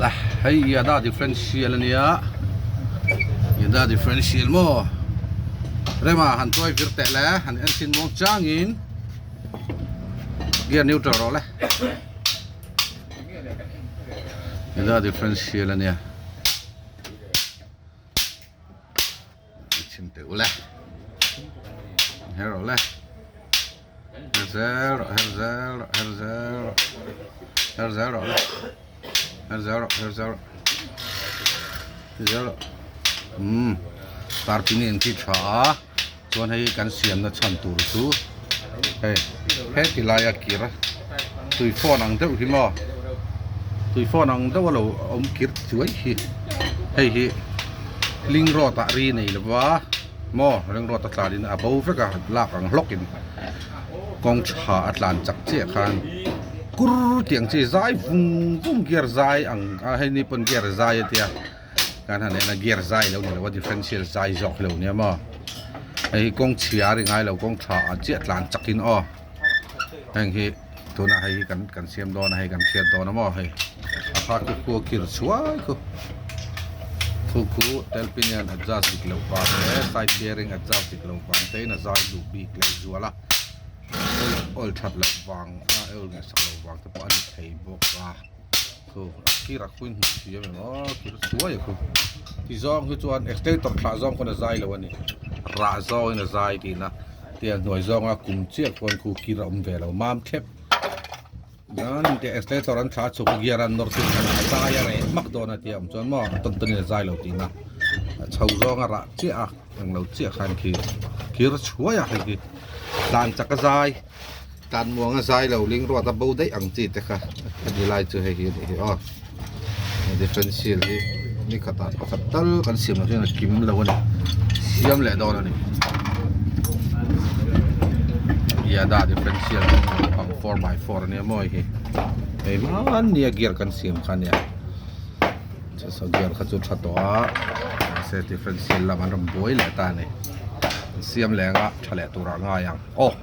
Hei Yada differential ania Yada differential maw Rema han tuai vir teh le han en chin muang changin gear neutral rawh le Yada differential ania. Chim teh ule her rawh le her zel rawh her zel rawh her zel rawh her zel rawh le her zel rawh her zel rawh her zel rawh umm tarpin hi engti tha a chuan hei kan siamna chhan tur chu hei heti laia kir tui fawn ang deuh hi maw tui fawn ang deuh a lo awm kir chuai hi hei hi ling road ah ri nei lova maw ring road a tlan in a bo vek a lak ang hlawk in kawng tha a tlan chak chiah khan kur tih ang chi zai vung vung gear zai ang a hei ni pawn gear zai a tia. Kan han en a gear zai lo ni lo a differential zai zawk hi lo nia maw hei hi kawng chhia a ri ngai lo kawng tha ah chiah tlan chak in aw heng hi tunah hei hi kan kan siam dawn a hei kan hriat dawn a maw hei a kha chu khu a kir chhuai khu khu khu tel pin hian adjust dik loh vang te side bearing adjust dik loh vang te in a zai duh bik leh zual a oil that loh vang a oil ngaihsak loh vang te pawh a ni thei bawk a. Khu a kir a khuin hmuh thiam em aw kir suai a khu ti zawng hi chuan extentor thlah zawng khawn a zai lo a ni rah zawngin a zai tihna tiang hnuai zawnga kum chiah khuan khu kir a awm ve lo mam thlep nan te extentor an thlah chhuk gear an nawr chu khan a zai a reh hmak dawn a tia awm chuan maw a tawn tawn in a zai lo tihna a chho zawnga rah chiah a englo chiah khan khi kir chhuai a hei hi tlan chak a zai. Tan muanga zai lo ling ruat a bo daih ang chi te kha a ni lai chu hei hi a nih hi aw differential hi ni khatah pakhat tal kan siam loh hian a kim lo a ni siam leh dawn a ni Yada differential pang 4x4 a nia mawi hi hei mahni a gear kan siam kha a nia saw gear kha chu tha tawh a mahse differential lam an rawn buai leh ta a ni siam leh anga tha leh turah a ngai ang aw.